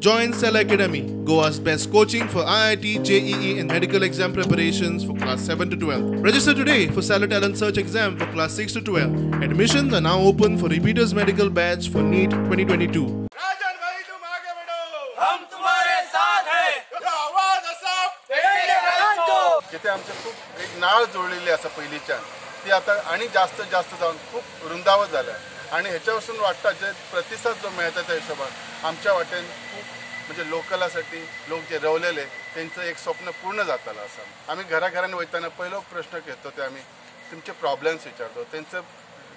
Join Cell Academy, Goa's best coaching for IIT, JEE and medical exam preparations for class 7 to 12. Register today for Cellar Talent Search exam for class 6 to 12. Admissions are now open for repeaters medical batch for NEET 2022. Rajan भाई तुम आगे बढ़ो, हम तुम्हारे साथ हैं। आवाज असा जिथे आमचे खूप एक नाळ जोडलेली आसा पयलींच्यान, ती आतां आनी जास्त जास्त जावन खूब रुंदावत जाल्या आनी हेच्या वरसून वाडटा जे प्रतिसाद जो मेळटा त्या हिशोबान आमच्या वाटेन खूब म्हणजे लोकलासाठी लोक जे रवलेले तेंचं एक स्वप्न पूर्ण जातालं आसा. आमी घरा घरान वयतना पयलो प्रश्न घेतो ते आमी तुमचे प्रॉब्लेम्स विचारतो, तेंचे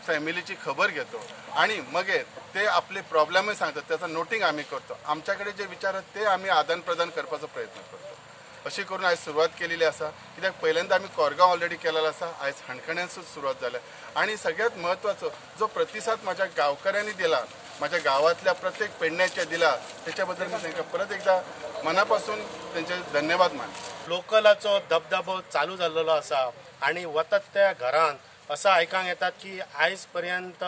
फॅमिलीची खबर घेतो आणि मगेर ते आपले प्रॉब्लेमय सांगतात, त्याचा नोटींग आमी करतो. आमच्याकडे जे विचार आहात ते आमी आदान प्रदान करपाचो प्रयत्न करतो. अशी करून आयज सुरवात केलेली आसा. कित्याक पहिल्यांदा आमी कोरगांव ऑलरेडी केलेलो आसा, आयज हणखण्यासूच सुरवात जाल्या. आणि सगळ्यात म्हत्वाचो जो प्रतिसाद माझ्या गावकऱ्यांनी दिला, माझ्या गावातल्या प्रत्येक पेडण्याच्या दिला, त्याच्याबद्दल मी तांकां परत एकदा मनापासून त्यांचे धन्यवाद मानतो. लोकलाचो दबदबो चालू जाल्लो आसा आनी वतात त्या घरांत असं आयकांक येतात की आयज पर्यंत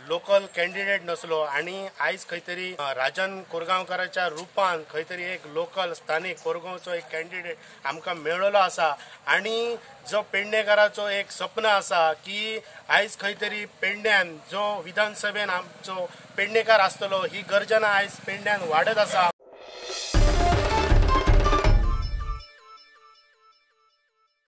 लोकल कॅन्डिडेट नसलो आनी आयज खंय तरी राजन कोरगांवकाराच्या रुपान खंय तरी एक लोकल स्थानीक कोरगांवचो एक कॅन्डिडेट आमकां मेळ्ळो आसा. आनी जो पेडणेकाराचो एक सपन आसा की आयज खंय तरी पेडण्यान जो विधानसभेन आमचो पेडणेकार आसतलो ही गर्जना आयज पेडण्यान वाडत आसा.